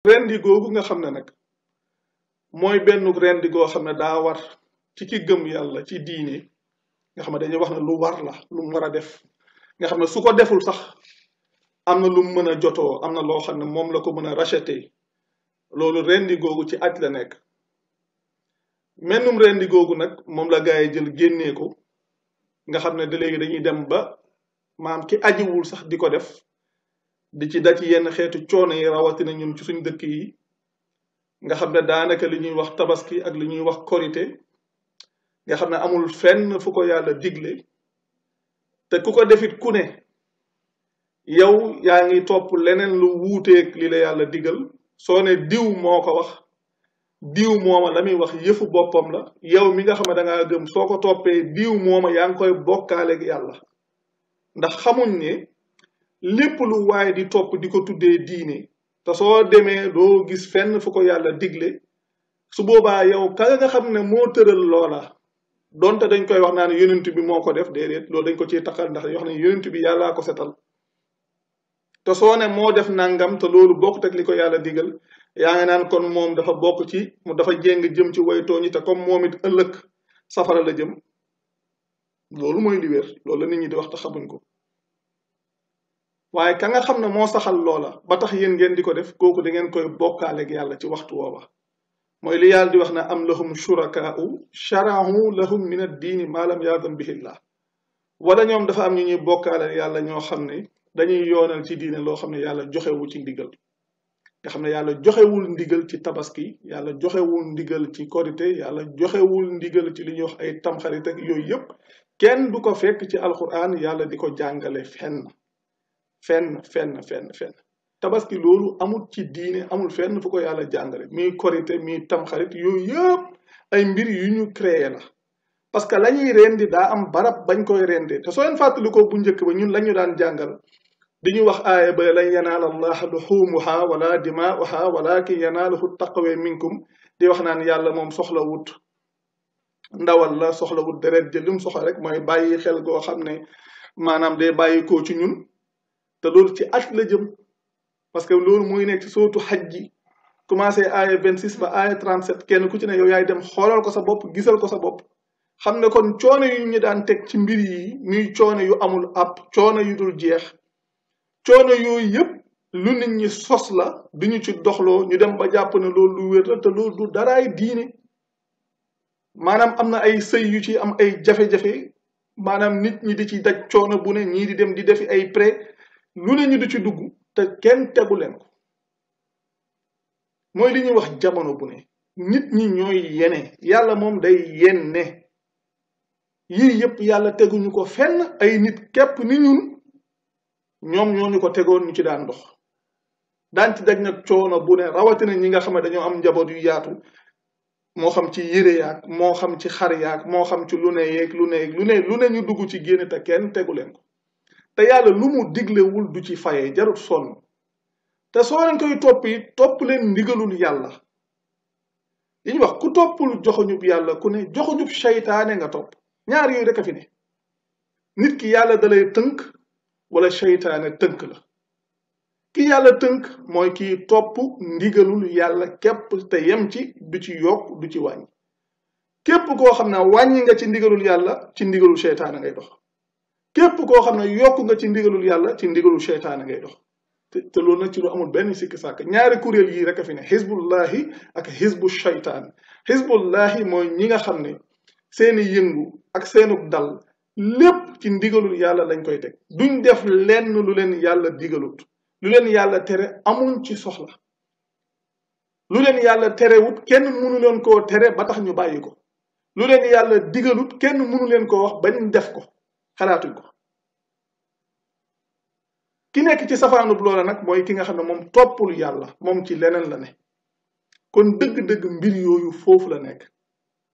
rendi googu nga xam ne nag mooy benn rendi goo xam ne daa war ci ki gëm yàlla ci diine nga xam ne dañuy wax ne lu war la lu mu war a def nga xam ne su ko deful sax am na lu mu mën a jotoo am na loo xam ne moom la ko mën a racheter loolu rendi googu ci aj la nekk mennum rendi googu nag moom la gaa yi jël génnee ko nga xam ne da léegi dañuy dem ba maam ki ajiwul sax di ko def di ci daj yenn xeetu coono yi rawatina ñun ci suñ dëkk yi nga xam ne daanaka li ñuy wax tabaski ak li ñuy wax korite nga xam ne amul fenn fu ko yàlla digle te ku ko defit ku ne yow yaa ngi topp leneen lu wuuteeg li la yàlla digal soo ne diw moo ko wax diw mooma la muy wax yëfu boppam la yow mi nga xam ne da ngaa gëm soo ko toppee diw mooma yaa ngi koy bokkaaleeg yàlla ndax xamuñ ne lépp lu waay di topp di ko tuddee diine te soo demee doo gis fenn fu ko yàlla digle su boobaa yow ka nga xam ne moo tëral loola donte dañ koy wax naan yonent bi moo ko def déedéet loolu dañ ko ciy taxal ndax wax ne yonent bi yàllaa ko setal te soo ne moo def nangam te loolu bokkut ak li ko yàlla digal yaa ngi naan kon moom dafa bokk ci mu dafa jéng jëm ci waytooñi te comme moom it ëllëg safara la jëm loolu mooy li wér loolu la nit ñi di wax te xamuñ ko waaye ka nga xam ne moo saxal loola ba tax yéen ngeen di ko def kooku da ngeen koy bokkaaleeg yàlla ci waxtu woowa mooy li yàlla di wax ne am lahum shurakaa'u shara'u lahum min ad-diini maa lam ya'zan bihi llah wala ñoom dafa am ñu ñuy bokkaale yàlla ñoo xam ne dañuy yoonal ci diine loo xam ne yàlla joxewu ci ndigal nga xam ne yàlla joxewul ndigal ci tabaski yàlla joxewul ndigal ci korite yàlla joxewul ndigal ci li ñuy wax ay tamxarit ak yooyu yëpp kenn du ko fekk ci alquran yàlla di ko jàngale fenn tabaski loolu amul ci diine amul fenn fu ko yàlla jàngale mi korite mi tamxarit yooyu yëpp ay mbir yu ñu créé la parce que la ñuy rendi daa am barab bañ koy rendee te soo leen fàttalikoo bu njëkk ba ñun la ñu daan jàngal dañuy wax aaya ba lan yanaala allaha luxumuha wala dimaa'uha walakin yanaaluhu taqwa minkum di wax naan yàlla moom soxla wut ndawal la soxla wut deret jël lim soxla rek mooy bàyyi xel goo xam ne maanaam day bàyyi koo ci ñun te loolu ci aj la jëm parce que loolu muy nekk ci sootu xaj ji commencé aaya 26 ba aaya 37 kenn ku ci ne yow yaay dem xoolal ko sa bopp gisal ko sa bopp xam ne kon coono yu ñu daan teg ci mbir yi muy coono yu amul ab coono yu dul jeex coono yooyu yëpp lu nit ñi sos la duñu ci doxloo ñu dem ba jàpp ne loolu lu wér la te loolu du daraay diine maanaam am na ay sëy yu ci am ay jafe-jafe maanaam nit ñi di ci daj coono bu ne ñii di dem di defi ay prêt lu ne ñu di ci dugg te kenn tegu leen ko mooy li ñuy wax jamono bu ne nit ñi ñooy yene yàlla moom day yenne yii yëpp yàlla teguñu ko fenn ay nit képp ni ñun ñoom ñooñu ko tegoon ñu ci daan dox daan ci daj nag coono bu ne rawatina ñi nga xam ne dañoo am njaboot yu yaatu moo xam ci yére yaag moo xam ci xar yaag moo xam ci lu ne yeeg lu ne ñu dugg ci génn te kenn tegu leen ko te yàlla lu mu diglewul du ci fayee jarut sonn te soo leen koy topp yi topp leen ndigalul yàlla li ñuy wax ku toppul joxuñub yàlla ku ne joxuñub seytaane nga topp ñaar yooyu rek a fi ne nit ki yàlla dalay tënk wala seytaane tënk la ki yàlla tënk mooy kii topp ndigalul yàlla képp te yem ci du ci yokk du ci wàññi képp koo xam ne wàññi nga ci ndigalul yàlla ci ndigalul seytaane ngay dox képp koo xam ne yokk nga ci ndigalul yàlla ci ndigalul seytaane ngay dox te loolu nag ci lu amul benn sikki sàkk ñaari kuréel yi rek a fi ne xisbullahi ak xisbu seytaan xisbullahi mooy ñi nga xam ne seeni yëngu ak seenug dal lépp ci ndigalul yàlla lañ koy teg duñ def lenn lu leen yàlla digalut lu leen yàlla tere amuñ ci soxla lu leen yàlla terewut kenn mënu leen koo tere ba tax ñu bàyyi ko lu leen yàlla digalut kenn mënu leen koo wax bañ def ko xalaatuñ ko ki nekk ci safaanub loola nag mooy ki nga xam ne moom toppul yàlla moom ci leneen la ne kon dëgg-dëgg mbir yooyu foofu la nekk